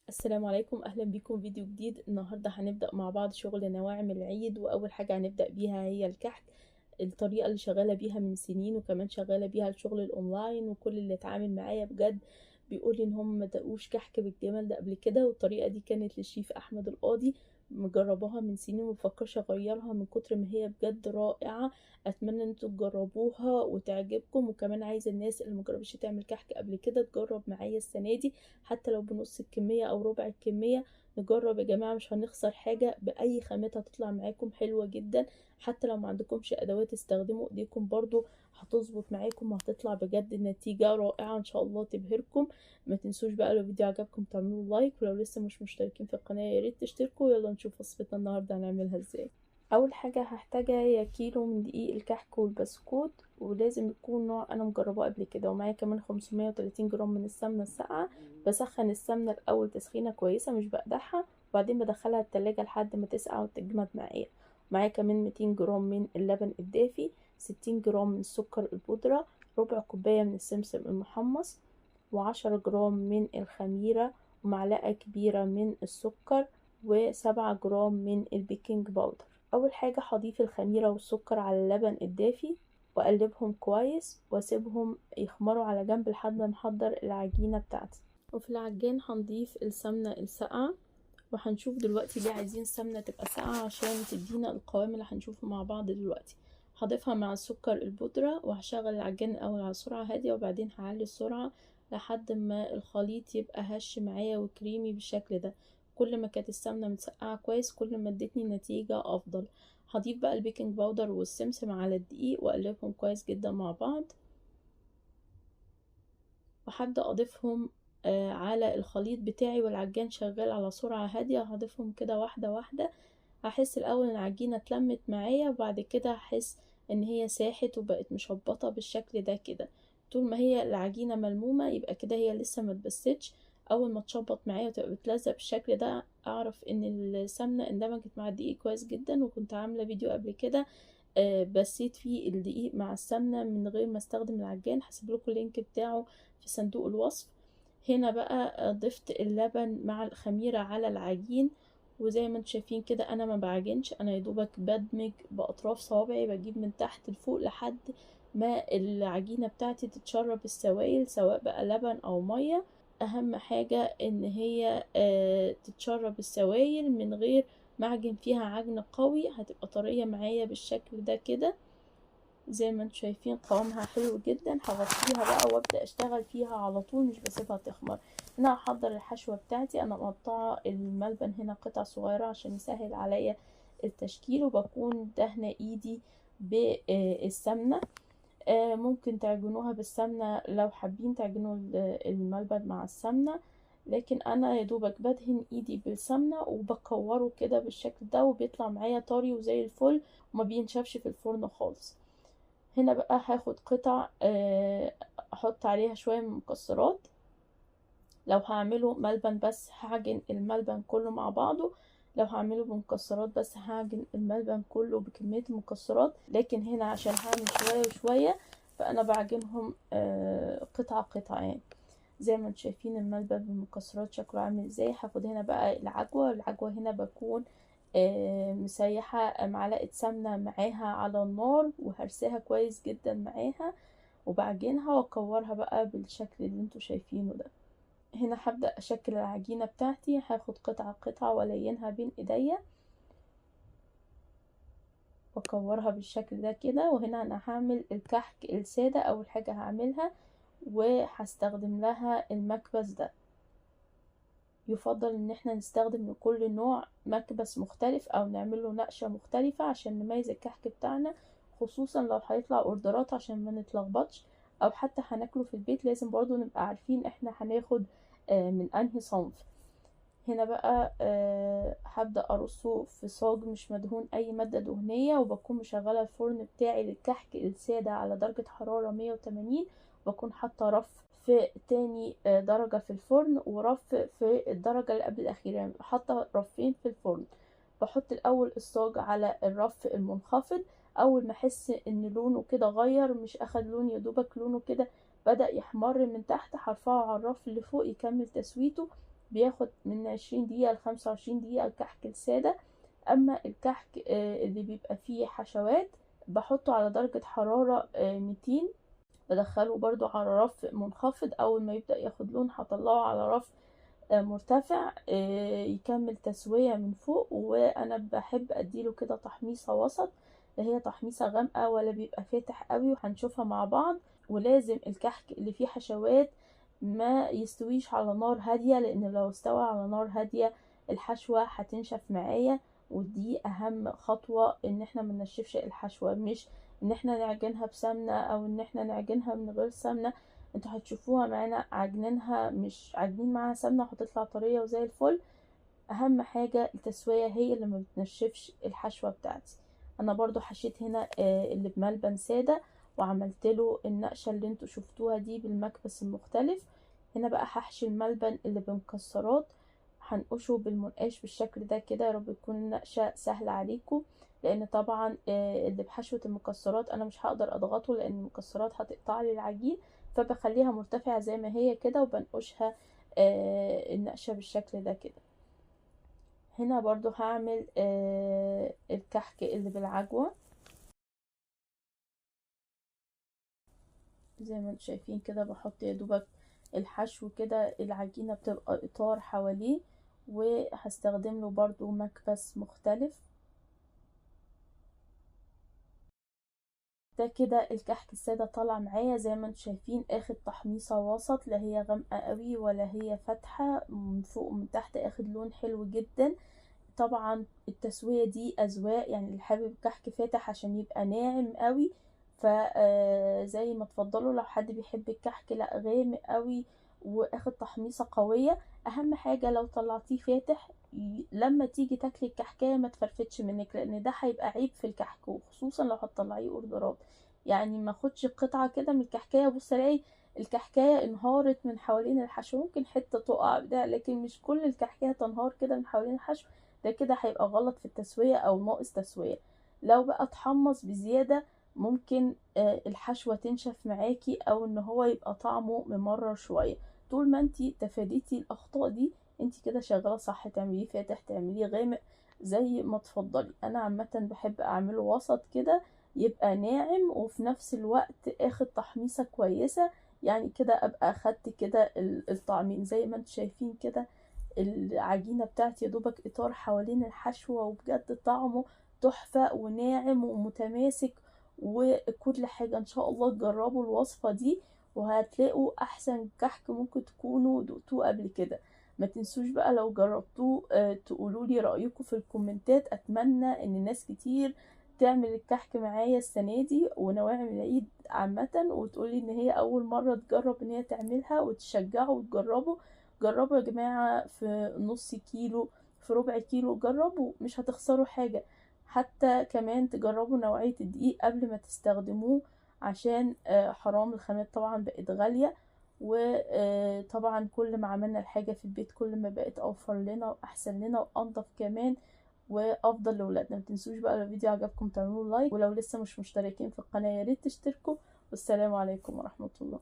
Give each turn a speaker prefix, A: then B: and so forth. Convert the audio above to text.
A: السلام عليكم، اهلا بيكم فيديو جديد. النهارده هنبدا مع بعض شغل نواعم العيد، واول حاجة هنبدا بيها هي الكحك. الطريقة اللي شغالة بيها من سنين، وكمان شغالة بيها الشغل الاونلاين، وكل اللي اتعامل معايا بجد بيقول لي ان هم ما دقوش كحك بالجمال ده قبل كده. والطريقة دي كانت للشيف احمد القاضي، مجرباها من سنين ومفكرش اغيرها من كتر ما هي بجد رائعة. اتمنى ان انتوا تجربوها وتعجبكم. وكمان عايزه الناس اللي مجربتش تعمل كحك قبل كده تجرب معايا السنة دي، حتى لو بنص الكمية او ربع الكمية. نجرب يا جماعة، مش هنخسر حاجة، باي خامات هتطلع معاكم حلوة جدا. حتى لو ما عندكمش ادوات استخدموا ايديكم برضو هتظبط معاكم وهتطلع بجد النتيجة رائعة ان شاء الله تبهركم. ما تنسوش بقى لو الفيديو عجبكم تعملوا like، ولو لسه مش مشتركين في القناة يا ريت تشتركوا. يلا نشوف وصفتنا النهارده هنعملها ازاي. اول حاجة هحتاجها هي كيلو من دقيق الكحك والبسكوت، ولازم يكون نوع انا مجرباه قبل كده. ومعايا كمان 530 جرام من السمنة الساقعه. بسخن السمنة الاول تسخينه كويسة، مش بقدحها، وبعدين بدخلها التلاجة لحد ما تسقع وتجمد معايا. معايا كمان 200 جرام من اللبن الدافي، 60 جرام من السكر البودره، ربع كوباية من السمسم المحمص، و10 جرام من الخميره، ومعلقة كبيرة من السكر، و7 جرام من البيكنج باودر. اول حاجة هضيف الخميره والسكر على اللبن الدافي واقلبهم كويس واسيبهم يخمروا على جنب لحد ما احضر العجينة بتاعتي. وفي العجان هنضيف السمنة الساقعه، وهنشوف دلوقتي ليه عايزين السمنة تبقى ساقعه عشان تدينا القوام اللي هنشوفه مع بعض دلوقتي. هضيفها مع السكر البودره، وهشغل العجان الاول على سرعة هادية، وبعدين هعلي السرعة لحد ما الخليط يبقى هش معايا وكريمي بالشكل ده. كل ما كانت السمنة متسقعه كويس كل ما ادتني نتيجة افضل. هضيف بقى البيكنج باودر والسمسم على الدقيق واقلبهم كويس جدا مع بعض، وهبدا اضيفهم على الخليط بتاعي والعجان شغال على سرعة هادية. هضيفهم كده واحدة واحدة. هحس الاول ان العجينة اتلمت معايا، وبعد كده هحس ان هي ساحت وبقت مشبطه بالشكل ده كده. طول ما هي العجينة ملمومه يبقى كده هي لسه ما اتبستش. اول ما تشبط معايا وتبقى بتلزق بالشكل ده اعرف ان السمنة اندمجت مع الدقيق كويس جدا. وكنت عامله فيديو قبل كده بسيت فيه الدقيق مع السمنة من غير ما استخدم العجان، هسيب لكم ال link بتاعه في صندوق الوصف. هنا بقى ضفت اللبن مع الخميره على العجين، وزي ما انتم شايفين كده انا ما بعجنش، انا يدوبك بدمج باطراف صوابعي، بجيب من تحت لفوق لحد ما العجينة بتاعتي تتشرب السوائل سواء بقى لبن او مية. اهم حاجة ان هي تتشرب السوائل من غير ما اعجن فيها عجن قوي، هتبقى طرية معايا بالشكل ده كده. زي ما انتم شايفين قوامها حلو جدا. هغطيها بقى وابدا اشتغل فيها على طول، مش بسيبها تخمر. انا هحضر الحشوه بتاعتي. انا مقطعه الملبن هنا قطع صغيرة عشان يسهل عليا التشكيل، وبكون دهنه ايدي بالسمنه. ممكن تعجنوها بالسمنه لو حابين تعجنوا الملبن مع السمنة، لكن انا يا دوبك بدهن ايدي بالسمنه وبكوره كده بالشكل ده، وبيطلع معايا طري وزي الفل وما بينشفش في الفرن خالص. هنا بقى هاخد قطع احط عليها شوية من المكسرات. لو هعمله ملبن بس هعجن الملبن كله مع بعضه، لو هعمله بمكسرات بس هعجن الملبن كله بكمية المكسرات، لكن هنا عشان هعمل شوية وشوية فانا بعجنهم قطعه قطعه يعني. زي ما انتم شايفين الملبن بالمكسرات شكله عامل ازاي. هاخد هنا بقى العجوه. العجوه هنا بكون مسيحه معلقه سمنه معاها على النار، وهرساها كويس جدا معاها، وبعجنها واكورها بقى بالشكل اللي انتم شايفينه ده. هنا هبدأ اشكل العجينة بتاعتي. هاخد قطعة قطعة والينها بين ايديا واكورها بالشكل ده كده. وهنا انا هعمل الكحك السادة اول حاجة هعملها، وهستخدم لها المكبس ده. يفضل ان احنا نستخدم لكل نوع مكبس مختلف او نعمل له نقشة مختلفة عشان نميز الكحك بتاعنا، خصوصا لو هيطلع اوردرات عشان ما نتلخبطش، او حتى هناكله في البيت لازم برضو نبقى عارفين احنا هناخد من انهي صنف. هنا بقى هبدأ ارصه في صاج مش مدهون اي مادة دهنية، وبكون مشغلة الفرن بتاعي للكحك السادة على درجة حرارة 180، بكون حاطة رف في تاني درجة في الفرن ورف في الدرجة اللي قبل الأخيرة، يعني حاطة رفين في الفرن. بحط الأول الصاج على الرف المنخفض، أول ما أحس إن لونه كده غير، مش أخد لون، يدوبك لونه كده بدأ يحمر من تحت، هرفعه على الرف اللي فوق يكمل تسويته، بياخد من 20 دقيقة ل 25 دقيقة الكحك السادة. اما الكحك اللي بيبقى فيه حشوات بحطه على درجة حرارة 200، بدخله برضو على رف منخفض، اول ما يبدأ ياخد لون هطلعه على رف مرتفع يكمل تسوية من فوق. وانا بحب اديله كده تحميصة وسط، لا هي تحميصة غامقة ولا بيبقى فاتح قوي، وهنشوفها مع بعض. ولازم الكحك اللي فيه حشوات ما يستويش على نار هادية، لان لو استوى على نار هادية الحشوة هتنشف معايا، ودي اهم خطوة ان احنا ما ننشفش الحشوة، مش ان احنا نعجنها بسمنة او ان احنا نعجنها من غير سمنة. انتوا هتشوفوها معانا عجنينها مش عاجنين معاها سمنة وهتطلع طرية وزي الفل. اهم حاجة التسوية هي اللي ما بتنشفش الحشوة بتاعتي. انا برضو حشيت هنا اللي بملبن سادة، وعملت له النقشة اللي انتوا شفتوها دي بالمكبس المختلف. هنا بقى هحشي الملبن اللي بمكسرات، هنقشه بالمنقاش بالشكل ده كده. يا رب تكون النقشة سهلة عليكم، لان طبعا اللي بحشوة المكسرات انا مش هقدر اضغطه لان المكسرات هتقطع لي العجين، فبخليها مرتفعة زي ما هي كده وبنقشها النقشة بالشكل ده كده. هنا برضو هعمل الكحك اللي بالعجوة زي ما انتم شايفين كده، بحط يا دوبك الحشو كده، العجينة بتبقى اطار حواليه، وهستخدم له برضو مكبس مختلف. ده كده الكحك السادة طالع معايا زي ما انتم شايفين، اخد تحميصة وسط، لا هي غامقة قوي ولا هي فاتحة، من فوق ومن تحت اخد لون حلو جدا. طبعا التسوية دي اذواق، يعني اللي حابب الكحك فاتح عشان يبقى ناعم قوي فزي ما تفضلوا، لو حد بيحب الكحك لا غامق قوي واخد تحميصة قوية. اهم حاجة لو طلعتيه فاتح لما تيجي تاكلي الكحكاية ما تفرفتش منك، لان ده هيبقى عيب في الكحك، وخصوصا لو هتطلعيه اوردرات. يعني ما اخدش قطعة كده من الكحكاية بص الاقي الكحكاية انهارت من حوالين الحشو، ممكن حتة تقع ده، لكن مش كل الكحكاية تنهار كده من حوالين الحشو، ده كده هيبقى غلط في التسوية او ناقص تسوية. لو بقى اتحمص بزيادة ممكن الحشوة تنشف معاكي، او ان هو يبقى طعمه ممرر شوية. طول ما انتي تفاديتي الاخطاء دي انتي كده شغالة صح، تعمليه فاتح تعمليه غامق زي ما تفضلي. انا عامة بحب اعمله وسط كده، يبقى ناعم وفي نفس الوقت اخد تحميصة كويسة، يعني كده ابقى اخدت كده الطعمين زي ما انتم شايفين كده. العجينة بتاعتي يا دوبك اطار حوالين الحشوة، وبجد طعمه تحفة وناعم ومتماسك وكل حاجة. ان شاء الله تجربوا الوصفة دي وهتلاقوا احسن كحك ممكن تكونوا دقتوه قبل كده. ما تنسوش بقى لو جربتوه تقولوا لي رأيكم في الكومنتات. اتمنى ان ناس كتير تعمل الكحك معايا السنة دي ونواعم العيد عامة، وتقولي ان هي اول مرة تجرب ان هي تعملها، وتشجعوا وتجربوا. جربوا يا جماعة في نص كيلو، في ربع كيلو، جربوا مش هتخسروا حاجة. حتى كمان تجربوا نوعية الدقيق قبل ما تستخدموه، عشان حرام الخامات طبعا بقت غالية، وطبعا كل ما عملنا الحاجة في البيت كل ما بقت اوفر لنا واحسن لنا وانضف كمان وافضل لولادنا. ما تنسوش بقى لو الفيديو عجبكم تعملوا لايك، ولو لسه مش مشتركين في القناة يا ريت تشتركوا. والسلام عليكم ورحمة الله.